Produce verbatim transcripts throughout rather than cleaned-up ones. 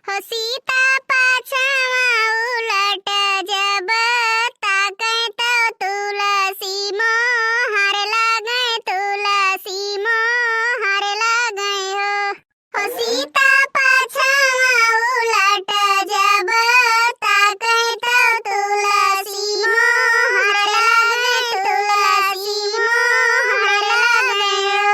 हो सीता पाछावा उलट जब ताकै तौ तुलसी मोहर लागै, तुलसी मोहर लागै हो। हो सीता पाछावा उलट जब ताकै तौ तुलसी मोहर लागै, तुलसी मोहर लागै हो।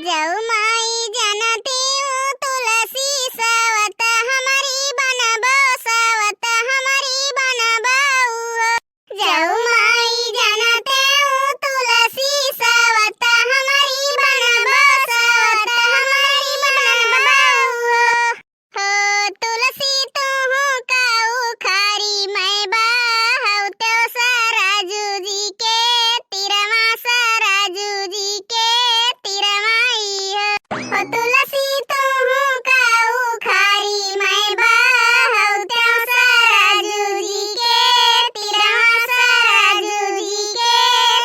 जौ माई जनतिउ तुलसी सवत हमरी बनबो, सवत हमरी बनबो हो। जौ माई जनतिउ तुलसी सवत हमरी बनबो, सवत हमरी बनबो हो। हो तुलसी तुहूँ का उखारी मै बहउतेउ सरजू जी के तीरवा, सरजू जी के तीरवा ई हो। हो तुलसी तुहूँ का उखारी मै बहउतेउ सरजू जी के तीरवा, सरजू जी के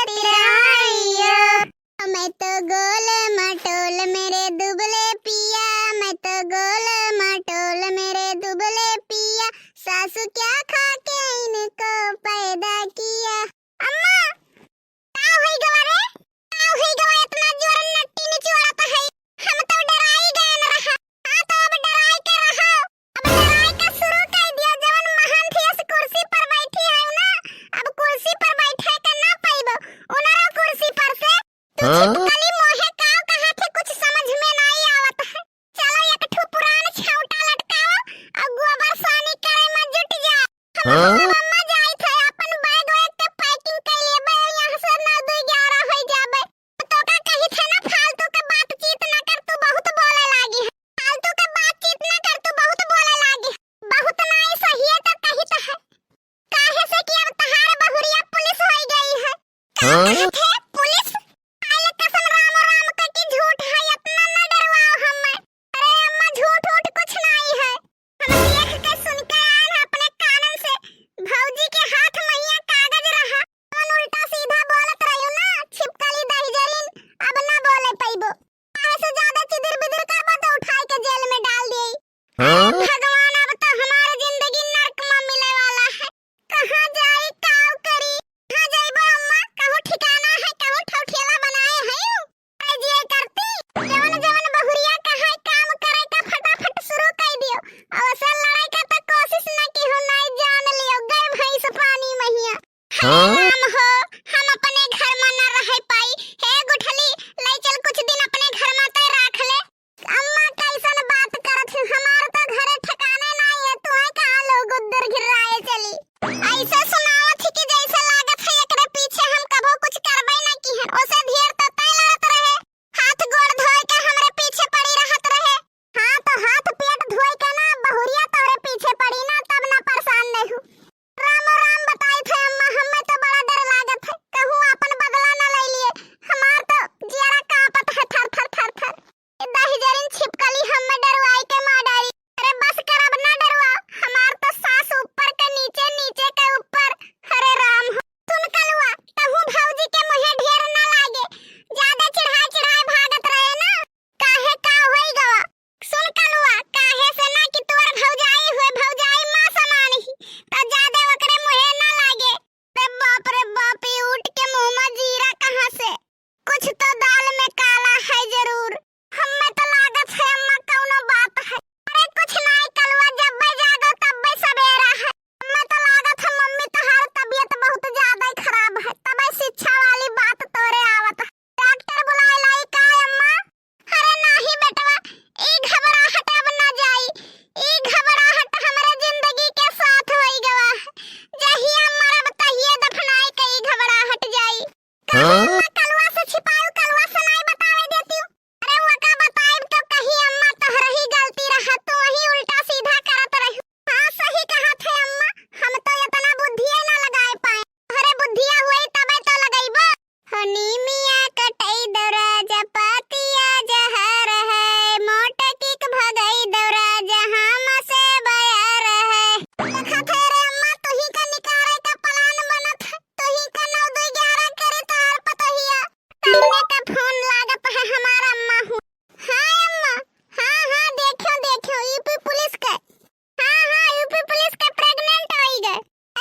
तीरवा ई हो। मैं तो गोल मटोल मेरे दुबले पिया, मैं तो गोल मटोल मेरे दुबले पिया, सासू क्या खा के इनको पैदा किया। अम्मा, का होई गवा रे? का होई गवा, इतना जोर नट्टी निचोड़त है? हम तो डराई गए न रहा। हाँ, तो अब डराई के रहो। अब डराई का शुरू कर दियो। जवन महंत यस कुर्सी पर बैठी है ना, अब कुर्सी पर बैठे के ना पाइबो। उनरो कुर्सी पर से तू हाँ? छिपकली मोहे काव कहा थे, कुछ समझ में नाई आवत है। चलो एक ठो पुरान छौटा लटकाओ और गोबर सानी करे में जुट जाओ। हम हाँ? अम्मा जाई थे, अपन बैग वैग के packing कर लेबे, यहाँ से नौ दू ग्यारह हो जाबे। तो का कही थे ना, फालतू के बातचीत ना कर, तू बहुत बोले लागी है। फालतू के बातचीत ना कर, तू बहुत बोले लागी है। बहुत नाई सही है तो कही तो है। काहे से कि अब तहार बहुरिया पुलिस होई गई है। का हाँ? कहे थे पुलिस? आइले कसम राम राम का कि झूठ है, इतना न डरवाओ हमें। अरे अम्मा, झूठ उठ कुछ नाई है। हम देख के सुन के आए हैं अपने कानन से। भौजी के हाथ महिया कागज रहा। कौन उल्टा सीधा बोलत रहियो ना, छिपकली दहिजरिन, अब ना बोले पइबो। काहे से ज्यादा चिदिर बिदिर करबो तो उठाई के जेल में डाल दिए। हाँ? भगवान, अब तो हमार जिंदगी नरक में मिले वाला है। कहाँ जाई, काव करी? कहाँ जाइबो अम्मा? कहूँ ठिकाना है, कहूँ ठौठियाला बनाए है? अरे जे करती, जवन जवन बहुरिया कहा काम करे का फटाफट शुरू कर दियो। और से लड़ाई का तो कोशिश न की हो, नाई जान लियो, गए भैंस पानी महिया। हाँ? राम हो, हम अपने घर में न रह पाई। हे गुठली, ले चल कुछ दिन अपने घर में तय राख ले। अम्मा कैसन बात करत है, हमार तो घरे ठिकाने नाई है, तू है कहाँ लोग उद्दर घिर्राए चली। ऐसे सुनावत ही कि जैसे लागत है एकरे पीछे हम कभो कुछ करबे न की है। ओसे ढेर तो तय लड़त रहे, हाथ गोड़ धोए के हमरे पीछे पड़ी रहत रहे। हाँ तो हाथ पेट धोए के ना बहुरिया तोरे पीछे पड़ी ना, तब ना परेशान नहीं हूँ। राम राम बताई थे अम्मा, हमें तो बड़ा डर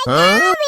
हाँ?